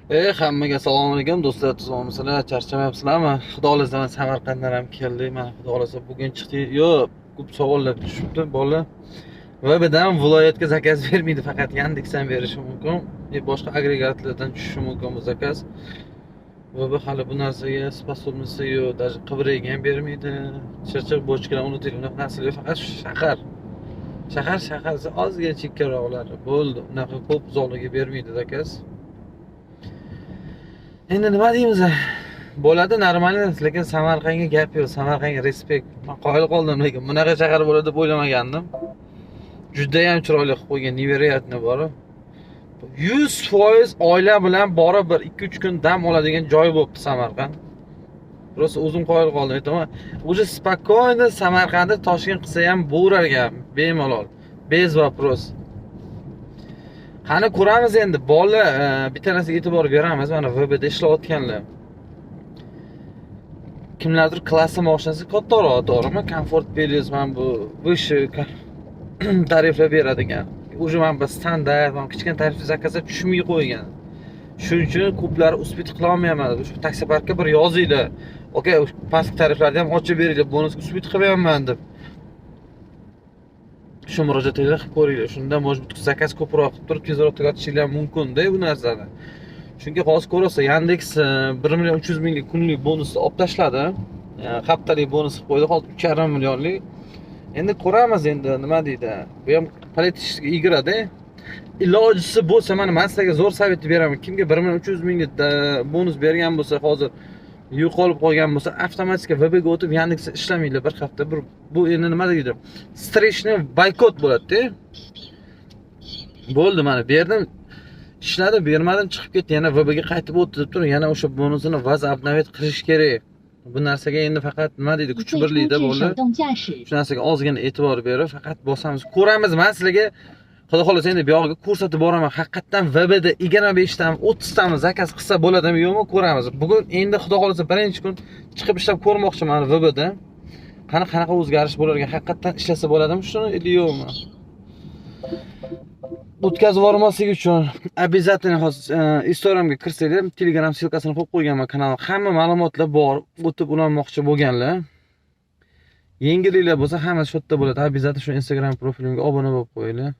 Hammaga assalomu alaykum do'stlar, tuzukmisizlar, charchamayapsizlarmi? Xudo xohlasa, mana Samarqanddan ham keldik. Mana, xudo xohlasa, bugun chiqdik. Yo'q, ko'p savollar tushibdi, bolalar. VBdan viloyatga заказ bermaydi, faqat Yandex ham berishi mumkin. Boshqa agregatlardan tushishi mumkin bu заказ. VB hali bu narsaga способности yo'q, даже Qibrayga ham bermaydi. Chirchiq, Bochkalar unuting, unaqa narsalar faqat shahar. Shahar, shaharsi ozgina chekkaroqlari bo'ldi. Unaqa ko'p uzoqlarga bermaydi заказ. Endi nima deymiz? Bo'ladi, нормально, lekin Samarqandga gap yo'q. Samarqandga респект. Men qoyil qoldim, lekin bunaqa shahar bo'ladi deb o'ylamagandim. Juda ham chiroyli qilib qo'ygan, невероятно borib. 100% oila bilan borib bir 2-3 kun dam oladigan joy bo'libdi Samarqand. Просто o'zim qoyil qoldim, aytaman. Уже спокойно Samarqandda Toshkent qilsa ham bo'lar ekan, bemalol. Без вопрос. Qani, ko'ramiz endi, bola, bitta narsaga e'tibor beramiz, mana VBda ishlayotganlar. Kimlardir klassi mashinasi kattaroq, to'g'rimi? Комфорт Plus, mana bu выше tariflar beradigan. Уже mana bu standart, mana kichkina tarifli заказ lar tushmay qo'ygan. Shuning uchun ko'plar успеть qila olmayapman. Shu taksoparkka bir yozinglar. Aka, pastki tariflarni ham ochib beringlar, bonus успеть qilmayapman deb. Shu murojaatlarni qilib ko'ringlar. Shunda, может быть, заказ ko'proq qilib turib, tezroq tugatishinglar mumkin-da bu narsani. Chunki hozir ko'rasiz, Yandex 1 million 300 minglik kunlik bonusni olib tashladi. Haftalik bonus qilib qo'ydi, hozir 3,5 millionlik. Endi ko'ramiz endi nima deydi. Bu ham политический игра da. Ilojisi bo'lsa, mana men sizlarga zo'r совет beraman. Kimga 1 million 300 minglik bonus bergan bo'lsa, hozir yo'qolib qolgan bo'lsa, avtomatik VBga o'tib Yandexda ishlamanglar bir hafta. Bir bu endi nima deydi? Встречный boykot bo'ladi-da. Bo'ldi, mana berdim. Ishladi, bermadim, chiqib ketdi. Yana VBga qaytib o'tdi deb turib, yana o'sha bonusini возобновить qilish kerak. Bu narsaga endi faqat nima deydi, kuch 最初 birlikda 至 bo'ldi. 手动驾驶。 Shu narsaga ozgina e'tibor berib, faqat bosamiz. Ko'ramiz, men sizlarga xudo xohlasa endi buyog'iga ko'rsatib boraman. Haqiqatdan VBda 25 tami, 30 tami заказ qilsa bo'ladimi, yo'qmi, ko'ramiz. Bugun endi xudo xohlasa birinchi kun chiqib ishlab ko'rmoqchiman VBda. Qani, qanaqa o'zgarish bo'lar ekan? Haqiqatdan ishlasa bo'ladimi shuni или yo'qmi? O'tkazib yubormaslik uchun обязательно hozir Instagramga kirsanglar, Telegram ссылка sini qo'yib qo'yganman kanalga. Hamma ma'lumotlar bor. O'tib ulanmoqchi bo'lganlar. Yangiliklar bo'lsa, hammasi shu yerda bo'ladi. Обязательно shu Instagram profilimga obuna bo'lib qo'yinglar.